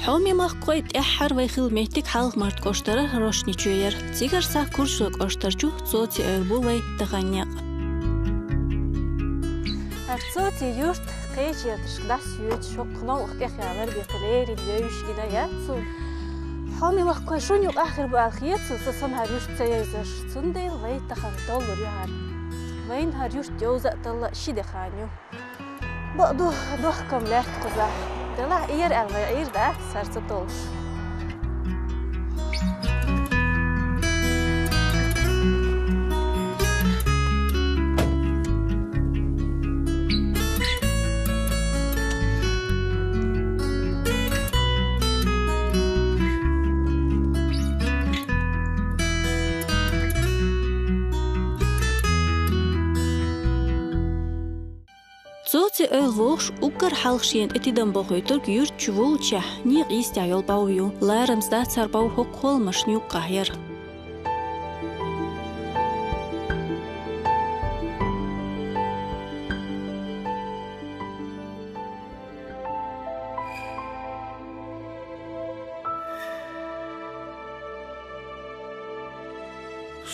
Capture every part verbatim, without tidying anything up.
Хьоме-Махкахой тӀаьххьара вай хилла моттиг Хьалха-Марта кӀоштара Рошни-Чоь яр. Цигара схьа Курчалой кӀоштара чу Цоци-Эвла бу вай тахан некъ. ХӀара Цоци-Юрт кхечердашка дӀасайойташ, хӀокху новкъа тӀехъялар бен кхин леррина йовзаш гина яц цунна. Хьоме-Махкахой, шуна юкъахь хир бу аьлла хета суна, сан хӀара юрт ца йовзош. Цундела вай тахан толлур ю хӀара. Вайна хӀара юрт йовза а талла а ши де хан ю. Бакъду, дохкам лаьтта кхузахь. Делахь, иер аьлла вай Ӏийр дац, хӀара ца толлуш. Цоци-Эвла вовшах уггар хьалха шена тӀе тидам бохуьйтург юьртачу вуллучехь некъа йистехь йолу бӀов ю. Ларамца дац хӀара бӀов хӀокху холмашна юккъехь яр.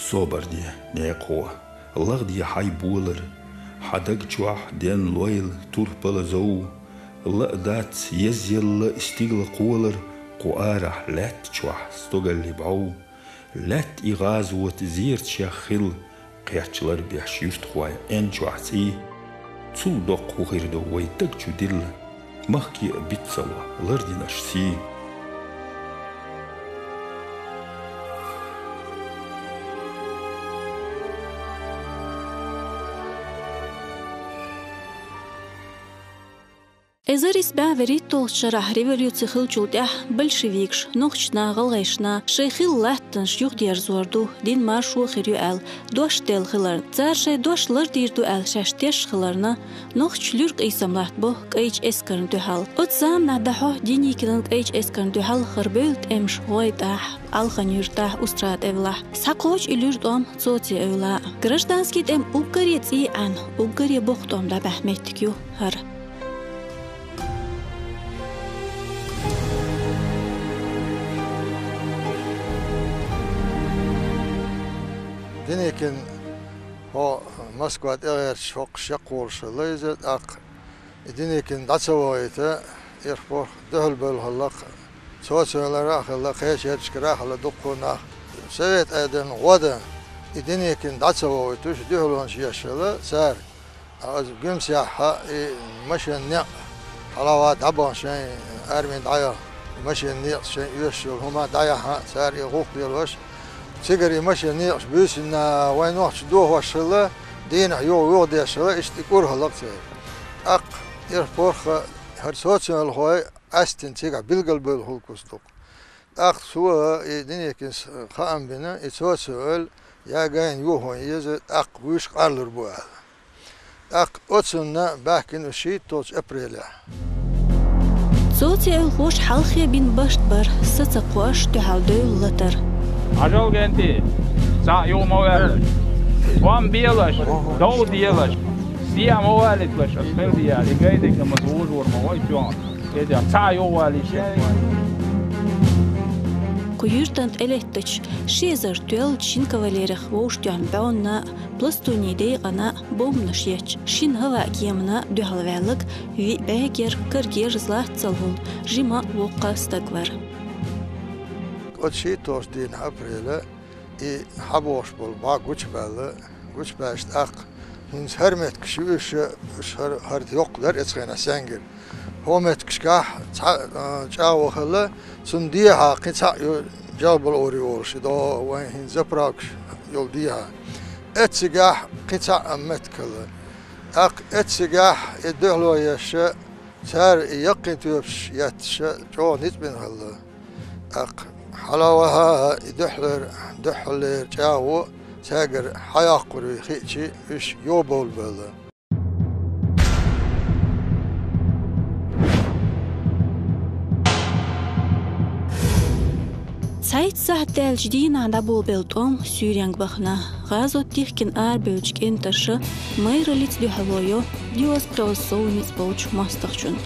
Собар де, некъахо, лахде хьайн болар, хьан даг чохь денна лойла турпала зов, ла а дац езъелла стигла кхолар, кху арахь лаьтта чохь стогаллин бӀов. Лаьтта и гӀазота зерат шех хилла, кхеччалар беш юьртахой Ӏен чохь цӀий. Цул доккха хӀун хир ду вай даг чу дилла, махке а биццало лардинарш сий. Эзар исс бӀе вуьрхӀитталгӀачу шарахь революци хиллачул тӀаьхьа большевикаш, нохчашна, гӀалгӀайшна шайн хилла латтанаш юхадерзор ду, дин маршо хир ю аьлла, дош делла хиларна, цара шайн дош лардийр ду аьлла шаьш тешна хиларна, нохчаша луьра къийсам латтабо КӀайчу эскарна дуьхьал. Оцу заманахь дӀахьо Деникинан КӀайчу эскарна дуьхьал хӀара бевлла тӀемаш ГӀойтӀахь, Алхан-Юьртахь, Устрада-Эвлахь. Схьакхочу и луьра тӀом Цоци-Эвла. Гражданский тӀеман уггаре цӀий Ӏаьнна, уггаре боккха тӀом дӀабаьхьна меттиг ю хӀара. Деникин хӀо Москва тӀегӀерташ хӀокху шекъ волуш хилла иза, тӀаккха и Деникин дӀа ца вахийта, ирх-порх дуьхьал бевлла хилла-кх, Цоци-Эвлара а хилла, кхечердашкара а хилла дуккха нах. Совет Ӏедална гӀо дан и Деникин дӀа ца вахийтуш, дуьхьалонаш еш хилла цара. Ткъа оцу Гуьмсехь и машен некъ хьалаван дӀабахана шайн арми дӀаяха, машен некъаца шайн оьшуш йолу хӀума дӀаяхьа цара и гӀуллакх лелош. Цигара и машен некъаш буьйсанна вайн нохчаша дохош хилла, дийнахь юха юхадеш хилла, иштта и кӀур хилла-кх церан. ТӀаккха ирх-порха хӀара Цоци-Эвлахой къаьстина цигахь билгалбевлла хилла-кх цу дукъ. ТӀаккха цо и Деникинас хаам бина, и Цоци-Эвла я гайна юха ван еза, тӀаккха вуьйш къарлур бу аьлла. ТӀаккха оцунна баьхкина уьш шийтталгӀачу апрелехь. Цоци-Эвлахоша хьалххе бина барт бара са ца кхош дуьхьал девлла латар. Хьажал, генти, цхьаъ юха ма ваьллаш. Тхьам белаш, дов делаш, стен ма валийталаш, ас хила деза, и гайдиг ма вужур ма вай чохь. Кху юьртана тӀелеттачу ши эзар тоьллачу шина кавалерех вовшахтоьхна бӀаьвнана а, пластунийн декъана а, бомбанаш еттачу шина хӀаваан кемана а дуьхьалваьлларг виъ бӀегера, кара герз латталц волу жима а, воккха а стаг вара. Оцу шийтталгӀачу дийнахь апреля и хьабохуш болу бӀо гучубаьлла, гучубаьлча тӀаккха хӀинца хӀара меттигаш ю уьш, уьш хӀара, хӀара йоккха дара оцу хенахь сенгира. ХӀокху меттигашкахь цхьа, а, чӀагӀо хилла, цунна дехьа кхин цхьаъ ю Джалбал-Ори олуш, и догӀу вайн хӀинца заправкаш йолу дехьа. Эццигахь кхин цхьаъ а меттиг хилла. ТӀаккха эццигахь и дуьхьало еш, цара и яккхий тоьпаш етташ, чӀогӀа ницкъ бина хилла. ТӀаккха хьала а ваха, и дуьхьалера, дуьххьалера чӀагӀо цаьргара хьайоккхур ю хиъча, уьш йо бовлабевлла. Цхьайтта сахьт даьлча дийнахь дӀаболабелла тӀом суьйренга бахана. ГӀазот дихкина арабевллачу кӀенташа майраллица дуьхьало йо диос-преос сов ницкъ болчу мостагӀчунна.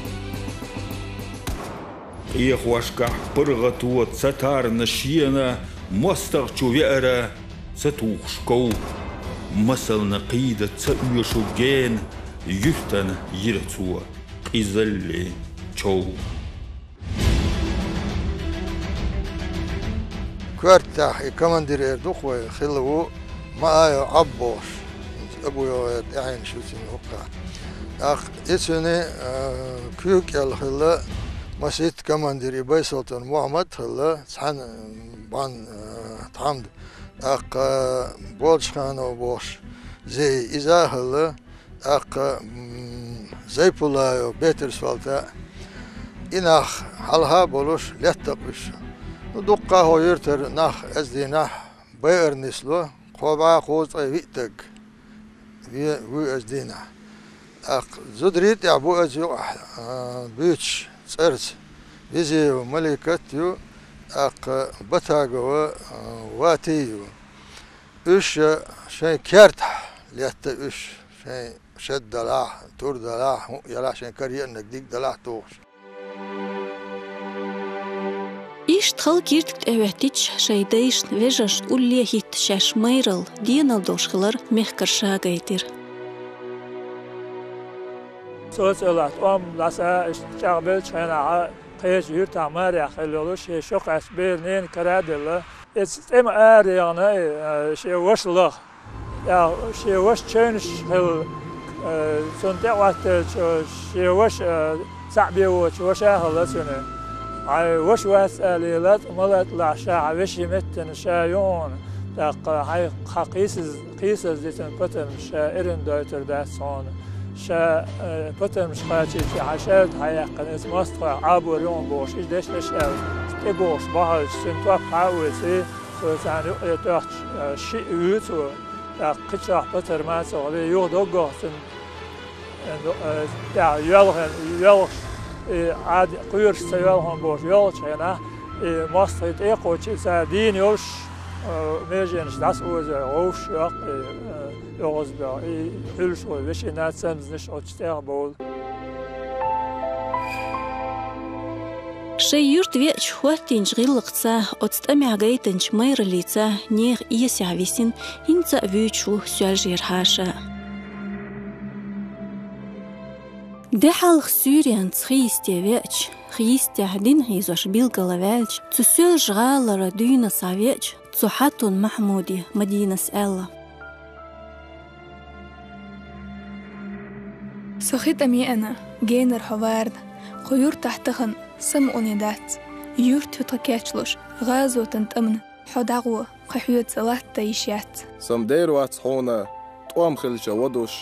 Къехошкахь паргӀато ца тарна шена мостагӀчу веара ца тухуш ков. Масална кхийда ца оьшу гена юьртана йира цо къизаллин чов. Коьртахь и командир эр ду-кх вай, хилла ву Маайо Ӏаббохуш. Абу йогӀера тӀаьхьенаш ю цуьнан хӀокхахь. ТӀаккха и цуьнан, а, куьйга кӀел хилла масийтта командир и Байсолтан Мухьаммад а хилла, цхьана бӀан, а, тхьамда. ТӀаккха Болчханов бохуш Зей иза а хилла, тӀаккха, м, Зайпулаев Бетарсолта а. И нах хьалха а болуш, летта-кх уьш. Ну, дуккха а хӀокху юьртара нах, оцу дийнахь, байар нисло, кхо бӀе кхузткъе виъ стаг ве-, вуй оцу дийнахь. ТӀаккха зударий тӀехь бу оцу юкъахь, а, буьйцуш цӀарца Визиева Маликат ю, тӀаккха Батагова, а, Вати ю. Уьш шайн кертахь летта уьш, шайн шед далахь, тур далахь, хӀуъа ялахь, шайн кара еанарг диг далахь тухуш. Иштта хала киртиг тӀехӀоьттича, шайн дайшна, вежаршна улле а хӀитта шаьш майралла, денал долуш хилар мехкара ша гайтира. Соцуьйлахь тӀом дӀаса иштта чӀагӀбеллачу хенахь, кхечу юьртахь марехь хилла йолуш, шен шо кхаьчча бер ненан кара а делла, иза тӀема ара яхана, э, шен ваша лаха. ТӀаккха шен ваша чевнаш хилла, э, цунна тӀе а хӀоттаелча, шен ваша, э, цхьаъ бен воцучу ваша а хилла цуьнан. Хьайн ваша вац аьлла, латкъа ма латкъалахь, ша хьан вешин меттана ша ю хьуна, тӀаккха хьайн хьан кхийсаз-, кхийсаза дитина патармаш ша эрна дойтур дац хьуна. Ша, э, патармаш кхачийча, хьан шаьлта хьаяьккхина, иза мостагӀех Ӏабор ю хьуна бохуш, иза деш-деш аьлла, тӀебогӀуш бахьалча, цуьнан топ хьа а вуьйций, цо царна юкъе тоьхча, э, шиъ вуьйцу, тӀаккха кхин чохь патарма а ца хилий, юха доггах цуьнан, э, до-, э, тӀехь йоьлху, йоьлхуш, и Ӏад-, кхоьруш ца йоьлху бохуш, йоьлхучу хенахь, и мостагӀий тӀе а кхочий, цара дийна йолуш, э, меженаш дӀаса оза, вовшах йоккху, и, э, оьгӀазбехь, и хьуьлуш волу вешина цамзнаш оцу тӀехь бовлу. Шайн юрт веача хӀоттийначу гӀиллакхца, оцу тӀамехь гайтинчу майраллица нехан эсехь висина хӀинца а вуьйцуш ву Соьлжера Хьаша. Де хьалха суьйренца хи йисте веача, хи йистехь дин хьийзош билгалваьлча, цу Соьлжа-ГӀалара дуьйна схьавеача, цу Хьатун Махьмуде Мадинас аьлла: Со хи тӀама еана, генара хьо варна, кху юьртахь тахана самукъане дац. Юьрт ю тхан кечлуш, гӀазотан тӀамна хьо дӀагӀо, кхин хьоьца латта йиш яц. Со-м дер вац хьуна, тӀом хилча водуш,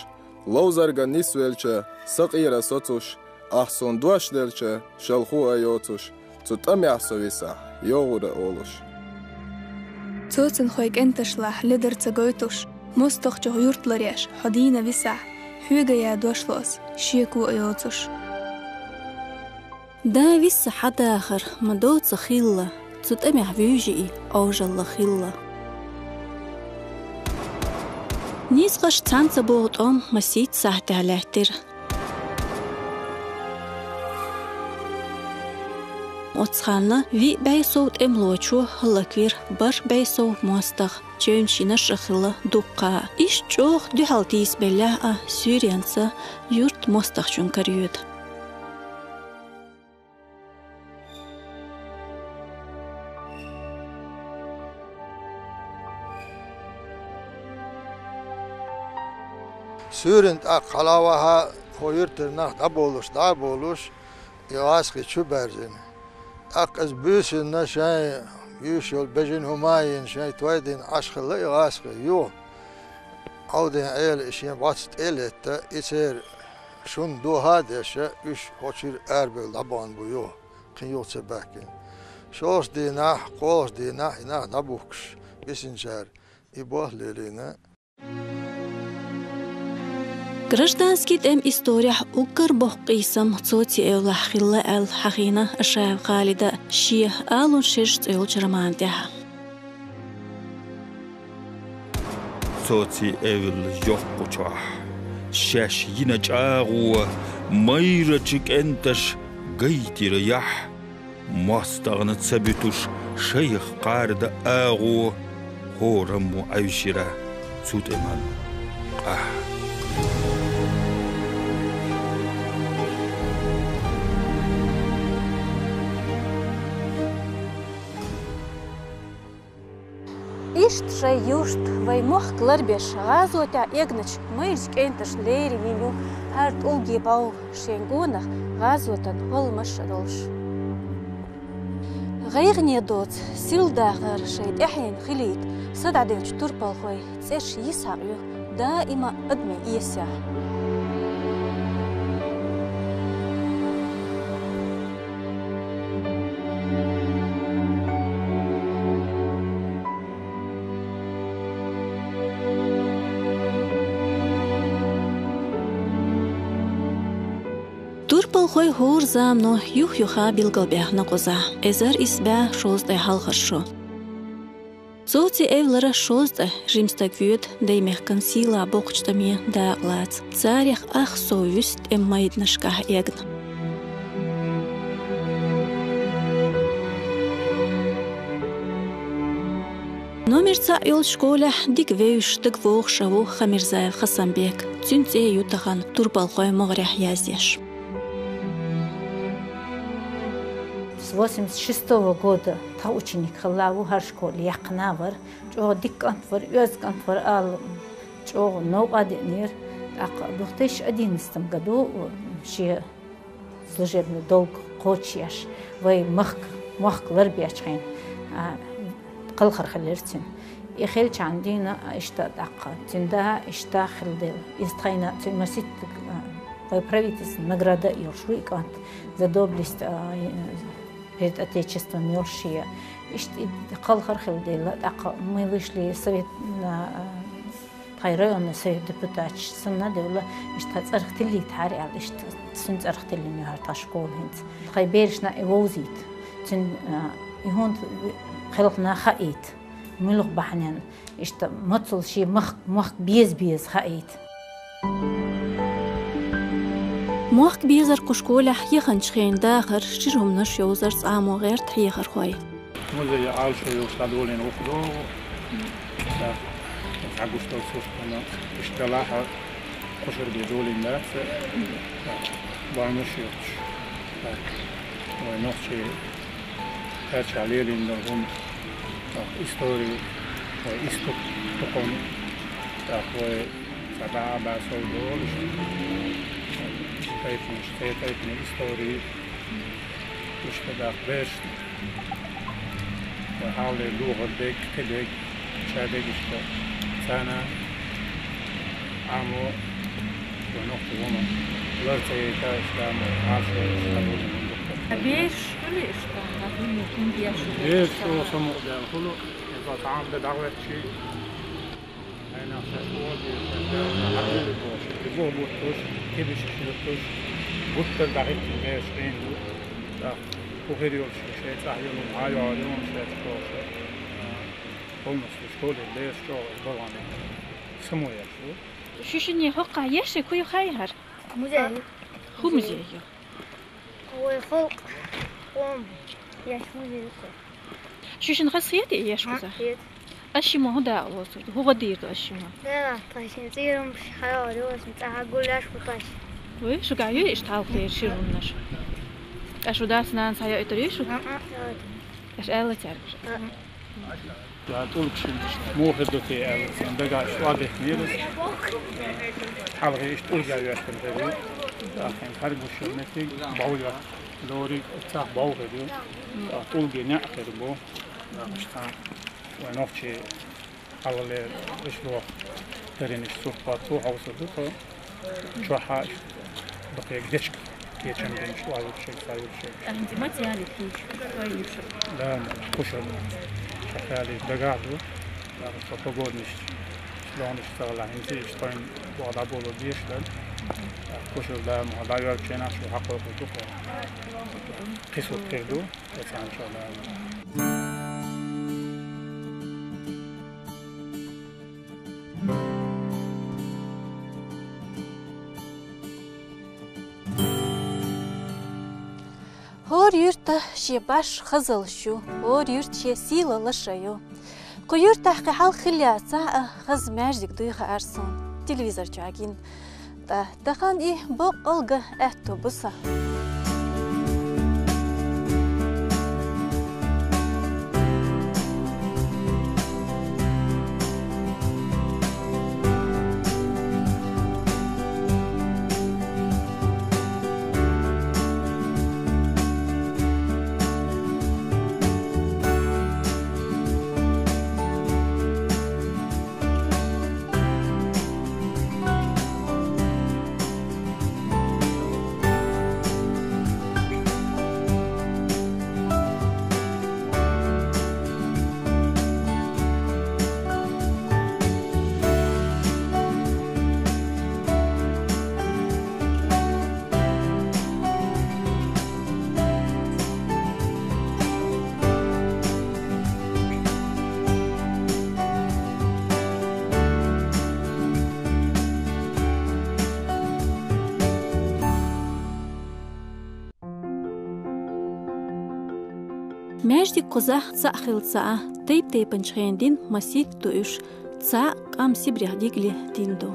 ловзарга нисвелча, сан къера соцуш, ахь суна дош делча, шалхо а йоцуш, цу тӀамехь со висахь, йогӀур а олуш. Цо-м хьайн кӀенташлахь ледар ца гойтуш, мостагӀчух юрт ларъеш хьо дийна висахь, хьоьга ян дош ло ас, шеко а йоцуш. Да виса хьадахар ма доцу хилла, цу тӀамехь вуьйжий Ӏожалла хилла. Ницкъаш цхьаьна ца богӀу тӀом масийтта сахьтехь лаьттира. Оцу ханна виъ бӀе сов тӀемалочо хӀаллаквира бархӀ бӀе сов мостагӀа, чевнаш йинарш а хилла дуккха. Иштта чӀогӀа дуьхьал тийсабеллехь а, суьйренца юрт мостагӀчун карайоьду. Суьйранна тӀаккха хьалаваха, хӀо юьртара нах дӀаболуш, дӀа а болуш, и гӀазкхи чу баьрзина. ТӀаккха иза буьйсанна шайн юьйш йолу бежана хӀума а йина, шайн той дина Ӏаш хилла и гӀазкхи юха. Ӏовдин Ӏела и шен бӀац тӀе а летта, и церан шун доха а деш, уьш хӀо чуьра арабевлла дӀабахана бу юха, кхин юха ца баьхкина. ШолгӀачу дийнахь, кхоалгӀачу дийнахь и нах дӀабухкуш бисинчара и болх лелийна. Гражданский тӀеман исторехь уггар боккха къийсам Цоци-Эвлахь хилла аьлла хьахийна Ашаев Халида шен «Алун шераш» цӀе йолчу роман тӀехь. Цоци-Эвла йоккхучохь шаьш йина чӀагӀо майрачу кӀенташа гайтира яхь. МостагӀна ца буьтуш, шайх кхарда агӀо, хӀораммо Ӏаьвшира цу тӀеман къахьа. Иштта шоай юрт, вай мохк ларбеш, гӀазотехь эгначу майрачу кӀенташна лерина йина ю хӀара тӀулгийн бӀов, шен гонах гӀазотан гӀалмаш а долуш. ГӀайгӀане доцу сирла дахар шайн тӀаьхьенна хилийта садӀаделлачу турпалхойн цӀераш йисхьакха ю даима адамийн эсехь. Турпалхой хӀора замано юх-юха билгалбаьхна кхузахь, эзар исс бӀе шовзткъе хьалхара шо. Цо цу эвлара шовзткъа жима стаг воьду даймехкан сийлахь боккхачу тӀаме дакъалаца. Царех ах сов вуьсу тӀеман майданашкахь эгна. Номер цхьаъ йолчу школехь дика вевзаш, дагавогӀуш а ву Хамирзаев Хасанбек. Цуьнан цӀе ю тахана турпалхойн могӀарехь яздеш. С восемьдесят шестого года тхан ученик хилла ву, хӀара школе яьккхина вара. ЧӀогӀа дика кӀант вара, оьзда кӀант вара ала, чӀогӀа новкъа а деънера. ТӀаккха две тысячи одиннадцатом году шен служебный долг кхочушъеш, вай махка, мохк ларбечу хенахь, а, кхалхар хилира цуьнан. И хилчахьана дийна, иштта тӀаккха цуьнан да, иштта хилла дела. Иза тхайна цуьнан масийтта, а, вай правительствон награда а йолуш ву и кӀант, за доблесть, а, перед Отечеством йолуш шен. Иштта и кхалхар хилла дела, тӀаккха мы вышли совет на, а, тхайн районный совет депутаташ санна а девлла, иштта тхан цӀарах тиллийтахьара аьлла, иштта цуьнан цӀарах тиллина ю хӀара тхан школа хӀинца. Тхайн берашна и вовзийта, цуьнан, а, и хӀунда кхелхина хаийта, муьлха бахьанехь, иштта мацалла шен мах-, мохк беза-беза хаийта. Мохк безар кху школехь яханчу хенан дахар, шира хӀуманаш йовзар цкъа а мо гӀерта хьехархой. Музей Ӏалашо йолуш дӀадолийна ву кху догӀу. Ца, ца гуш долу сурт хьуна. Иштта делахь а, кхушара бен долийна дац, ца, бамаш йоцуш. Ца, вай нохчий кхечахь лелийна долу хӀума, ца, истори, вай исту-, тукхум, ца, вай ца дӀа а бацалла долуш. Тайпанаш, церан тайпанийн истори. Иштта даккха берш. Вай хьалха духар дерг, кхин дерг, ша дерг иштта. Царна Ӏамо, вай нохча хӀума лар ца яйта, иштта мо Ӏалашо йолуш дӀадолийна хӀума ду-кх. Берш хуьлу иштта, хӀума, хӀума деш. Берш чӀогӀа самукъадаьлла хуьлу, иза цхьа Ӏам дан дӀахӀоьттича, Хьенах шаьш вогӀу деза, шаьш хьаьвзина бохуш, и бухбуттуш, кибиш юттуш, буттар дӀахӀиттина бераш хьийна ду. ТӀаккха хӀун хир йолуш шайн цӀахь йолу хьан йогӀу юхана шаьш бохуш, полностью школе бераш чӀогӀа баргӀана самоеш ву. Шу шинне хӀокхахь еш хӀун ю хаьий хӀара? Музей. ХӀун музей ю? Вай халкъ, къом, еш музей ю-кх. Шу шина хазахета и еш кхузахь? Хета. Аш шимма хӀун дакъа лоцург? ХӀун гӀо дийр ду аш шимма? Дела, тхайн шина цӀийрумаш хьайогӀур ю, шина цӀахь гулъеш ву тхаьш. Вай, шуьга ю иштта хьалха дера шира хӀуманаш? Ткъа шу дас-нанас хьайоуьйтур ю шуьга? Аш аьлла цаьрга? Я тӀулг шина муха хир ду те аьлла, сан дагахь иштта охьадехнера. Хьалхе иштта тӀулга йоьттина хир ю. ТӀаккха хьайн хьаргуш йолу меттиг бов йо. Лориг цхьа бов хир ю. ТӀулге неӀ хир бу. Иштта вай нохчий хьалхалера иштта лоха даринаш сурт-пат хьовсур ду тхо. Чохь а иштта дукхе гечка кечам бинчу ой вуьршиг, сай вуьршиг. Ахьа ма цаьрга кийча, ой вуьршиг. Да, ма, кхушар. Ша хали дагахь ду. Со погоднаш, шлонаш ца гӀала хӀинца иштта тхойн боху дӀаболо деш дан. Кхушар да, ма, дӀайоьлчу хенахь шу хьакхойкхур ду-кх. Кхин сурт хир ду. ХӀора юрта шен баш хазалаш ю, хӀора юрта шен сийлалаш а ю. Кху юртахь кхин хьалха хиллача а хаза маьждиг дуй хаар суна, телевизор чу гина. Ткъа тахан и боккъалга аьтту бу сан. Маьждиг кхузахь цхьаъ хилла ца Ӏа, тайп-тайпанчу хенан дин масийтта ду уьш, цхьаъ къам Сибрех дигали дин ду.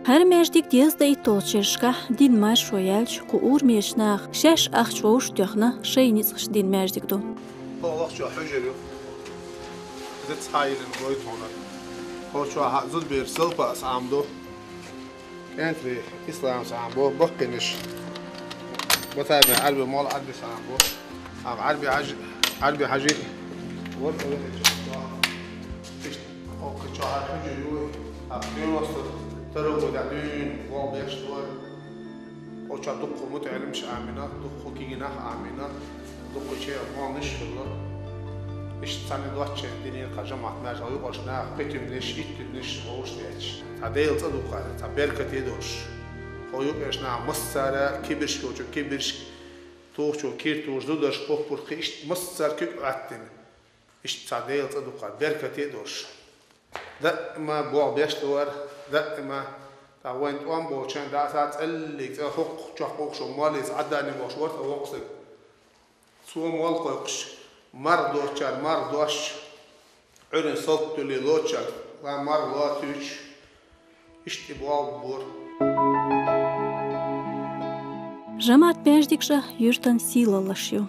ХӀара маьждиг дезткъе итталгӀачу шерашкахь дин маршо яьлча, кху урамечу наха шаьш ахча вовшахтоьхна шайн ницкъаш дина маьждиг ду. Хьо вахчо хьуьжар ю. Иза цхьа йиллина гойту хьуна. Хьо чохь зудабераш залпа а схьа ма ду. КӀентарий ислам схьа ма бу, баккхийнаш. Батаме Ӏарби, молла Ӏарби схьа ма бу. Амма Ӏарби хьажи, Ӏарби хьажи. Вот, вот, вот. Иштта, хьо кхин чохь хьуьжар ю. Амма девяносто второй года дуьйна, вон беш дора. Оцу чохь дуккха мутаӀелимаш Ӏамийна, дуккха кегий нах Ӏамийна, дуккха чӀогӀа молланаш а хилла. Иштта цхьана доцчу динера кху жамаӀат маьждиг юкъарчу наха кхетамаш, иттамаш вовшахветташ. Цхьа Делан цӀа ду кхара, цхьа беркате долуш. Хьо юкъарчу наха массара а кибарш йолчу кибарш, тухучу кир тухуш, зударш, поппарш, кхин иштта массара а куьг Ӏоьттина. Иштта цхьа Делан цӀа ду кхара, беркате долуш. Даима болх беш дара, даима. Ткъа вайн тӀом болчарна дӀаса цӀеллиг цӀе хӀокху чохь кху шо моллица Ӏаддани бохуш вара тхан воккха стаг. Цо молла кхойкхуш, марха доцучарна марха дош, Ӏуьйранна салт туьллий лоцучарна марха лоцуьйтуш, иштта и болх бора. ЖамаӀат маьждигаш а юьртан сийлаллаш ю.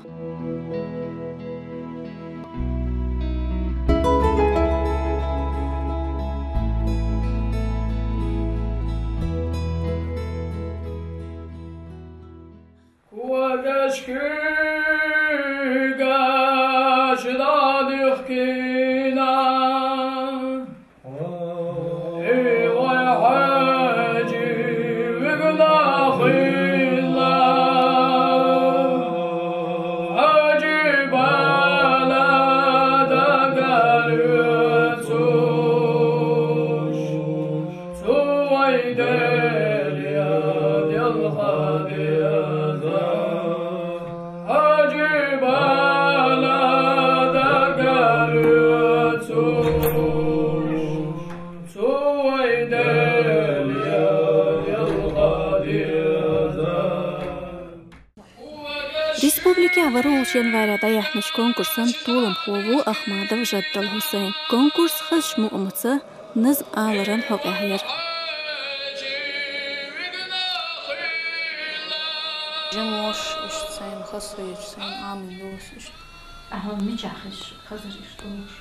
Республикехь вара волчу январехь дӀаяьхьначу конкурсан толамхо ву Ахмадов Жаддал Хьусайн. Конкурс хазачу мукъамца назам аларан хьокъехь яра. Жимош, иштта сайна хазахеташ, сайна Ӏамийна ду ас иштта. Ахьа мичахь хезаш, хазар иштта олуш?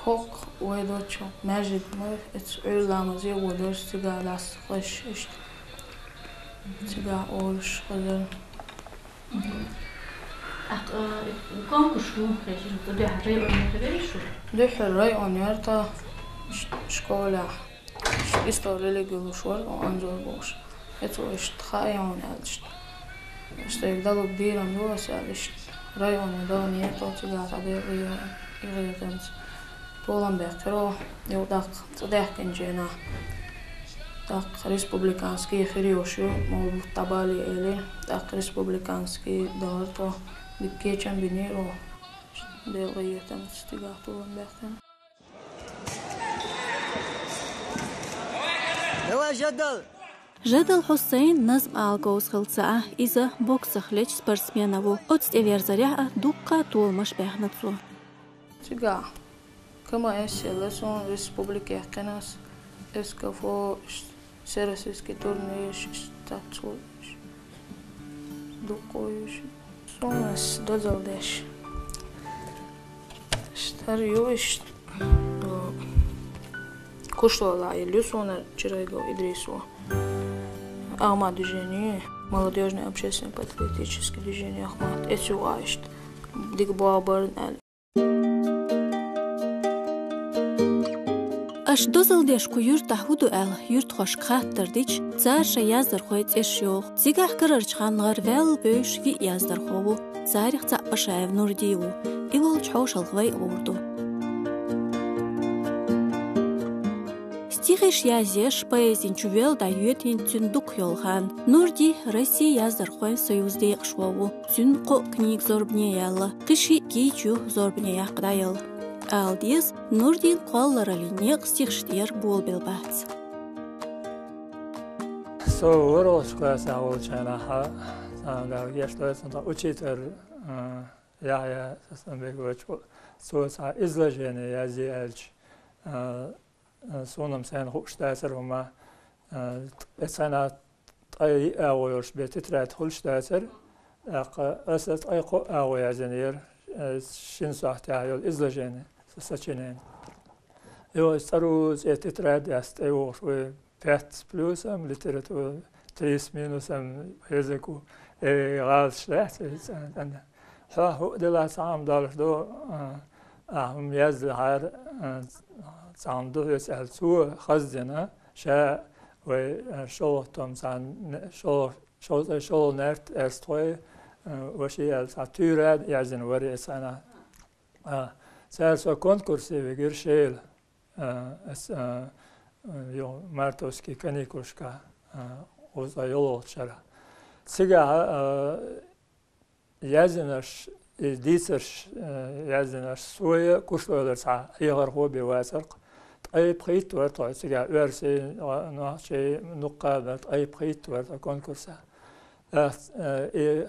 ХӀокху вай доцчу маьждиг ма, эцу Ӏуьйра ламазе гӀо дерш, цигахь лаьцна хезаш иштта. Цигахь олуш хазар. Мгм. ТӀаккха, э, конкурс хӀун хезира? Дуьххьара районе хезира шу? Дуьххьара районе яра тхан ш-, школехь. Истори, религия луш вара, Анзор бохуш. Эцо иштта хаьа хьуна аьлла иштта. Иштта дала бийрам ду ас аьлла иштта. Районе дала нету, цигахь дӀадекъа йо, и гӀиртанца. Толам баьккхира, юха даккха цӀа даьхкинчу хенахь. ТӀаккха республиканский хир йолуш ю, молу бутт дӀабале элира. ТӀаккха республиканский далара тхо, дика кечам бинера оха. Делан гӀоьтан цигахь толам баьккхина. Давай, Жадал! Жадал Хьусайн назма ала говза хилла ца Ӏа, иза боксах лечу спортсмена ву. Оцу тӀеверзарехь а дуккха а толамаш баьхна цо. Цигахь К М С елла суна республика яьккхина ас, эс ка фо, всероссийский турнираш, статцо, дуккха ю. Суна ас дозалла деш. Стар ю иш, э, Кушлала ил ю суна Чирайгов Идрисо. АгӀма движение, молодёжный общественно-патриотический движение Ахмат. Эцу а иштта. Дика боху барна аьлла. Аша дозалла деш кху юьртахь хӀун ду аьлла, юьртахошка хаттар дича, цара шайн яздархойн цӀераш йоху. Цигахь карарчу ханна гӀара ваьлла вевзаш виъ яздархо ву. Царах цхьаъ Пашаев Нурди ву. И волчу хьошалгӀа вай а гӀур ду. Стихаш язъеш, поэзин чу воьлла дӀайоьдийна цуьнан дукха йолу хан. Нурди Россин яздархойн союзан декъашхо ву. Цуьнан кхо а книга зорбане яьлла, кхин шиъ кийча ю зорбане яккха дӀаелла. Ала деза, Нурдин кхоллараллин некъ стихаш тӀера болабелла бац. Со ворхӀалгӀачу классехь волчу хенахь, цхьана Дала гечдойла цунна, тхан учитель, а, Яхьъя Сасанбекович, цо цхьа изложение язъе аьлча, а, а, суна-м сайна хууш дацара хӀума, а, ткъе цхьана ткъе йиъ агӀо йолуш бен тетрадь хуьлуш дацара, тӀаккха аса ткъе кхо агӀо язйинера, а, шина сохьтехь йолу изложение, со-, сочинение. Йо, цӀарула цӀе тетрадь яста тӀейогӀуш вай, пять с плюсом литература, три с минусом языку. Э, гӀалаташ дац, э, цӀа-, цӀа-, хьо хӀуъа делахь цхьа хӀума долуш ду, а, ахь хӀума язделахьара, а, цхьа хӀума ду хьоьца аьлла, цо хаздина, ша вай, а, шолгӀа том цхьа не-, шолгӀа, шолгӀа, шолгӀа наьрт эстхой, а, ваши аьлла, цхьа туьйра язйина вара и цхьана. А, цара со конкурсе вигира Шела. А, ас, а, а, йо, мартовский каникулашка, а, уза йолу шарахь. Цигахь, а, язйинарш, и дийцарш, а, язйинарш соя Кушлойла цхьа хьехархо бен вацара-кх. Ткъе пхийтта вара тхо цигахь, оьрсий, а, нохчий, нуккха а бара, ткъе пхийтта вара тхо конкурсехь. Ас, э, и,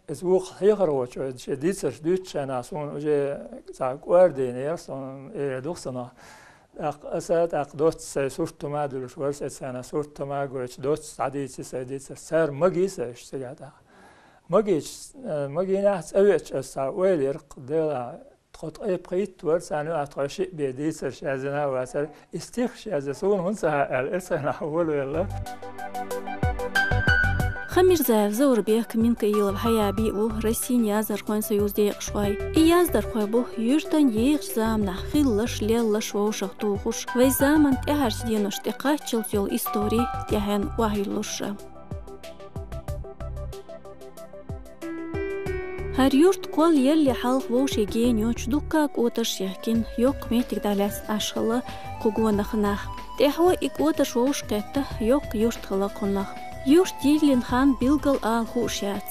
иза вукху хьехархочо шен дийцарш дуьйцучу хенахь суна уже цхьа кӀордийнера, суна, э, дух санахь. ТӀаккха аса, тӀаккха доцца сайн сурт хӀума а дуьллуш вара, сайн царна сурт хӀума а гойтуш, доцца дӀадийци сайн дийцарш. Цара магий сайн уьш цигахь тӀаккха. Магийча, э, магийнехь цӀа веача аса цхьа ойла яра-кх, Дела, тхо ткъе пхийтта вара, царна юкъахь тхо шиъ бен дийцарш язйина а вацара, и стихаш язъян суна хӀунда ца хаьа аьлла, эцхьанахь волавелла. Хамирзаев Заурбек, Минкаилов Хьаяби ву Россин яздархойн союзан декъашхой. И яздархой бу юьртан ехачу заманахь хилларш, лелларш вовшахтухуш, вайн заманан тӀаьхьарчу деношна тӀекхаччалц йолу истори тӀаьхьенна охьайиллуш. ХӀара юрт кхоллаялале хьалха вовшийн гена йоцуш дуккха а кӀотарш яхкина, йоккха меттиг дӀалаьцна Ӏаш хилла кху гонах нах. ТӀаьхьо и кӀотарш вовшахкхетта, йоккха юрт хилла кхунах. Юрт йиллина хан билггал ала хууш яц.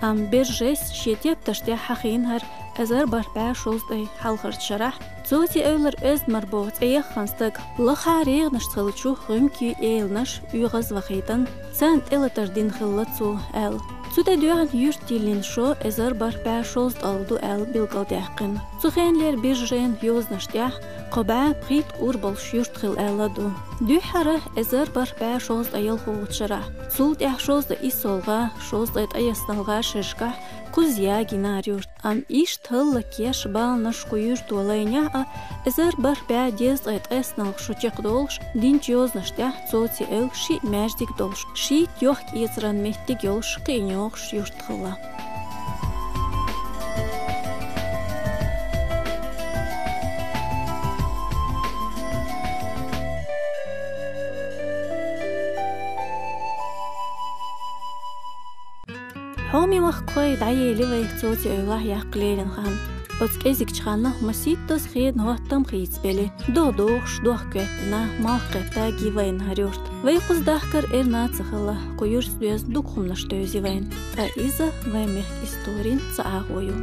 Амма Бержес шен тептарш тӀехь хьахийна хӀара эзар бархӀ бӀе шовзткъе хьалхарчу шарахь, Цоци-Эвлара Оьзда-Марбо цӀе яххана стага лахахь регӀанашца хиллачу гӀумкийн эланаш оьгӀазвахийтина, царна тӀелатар дина хилла цо аьлла. Цу тӀе доьгӀна юрт йиллина шо эзар бархӀ бӀе шовзткъалла ду аьлла билгалдаьккхина. Цу хенахь Бержена йозанаш тӀехь кхо бӀе пхийтта ур болуш юрт хилла аьлла ду. Дуьххьара эзар бархӀ бӀе шовзткъе ялхалгӀачу шарахь, цул тӀаьхьа шовзткъе иссалгӀа, шовзткъе ткъайоьсналгӀа шерашкахь кхузза ягийнера юрт. Амма иштта хӀаллакьеш, баланаш кху юьрто лайнехь а, эзар бархӀ бӀе дезткъе ткъайоьсналгӀа шо чекхдолуш динчу йозанаш тӀехь Цоци-Эвла шиъ маьждиг долуш, шийтта йохк-эцаран меттиг йолуш кхиъна йогӀуш юрт хилла. Хьоме махкахой, дӀаели вай Цоци-Эвлахь яккха лерина хан. Оцу кӀезигчу ханна масийттаза хедан хӀоттам хийцабелли, догӀа дохуш, дохка коьттина, малх кхетта гӀийла вайнахьара юрт. Вай кхуза дахкар эрна ца хилла, кху юьртан доьзал дукха хӀуманаш девзи вайна. Ткъа иза вайн мехкан историн цхьа агӀо ю.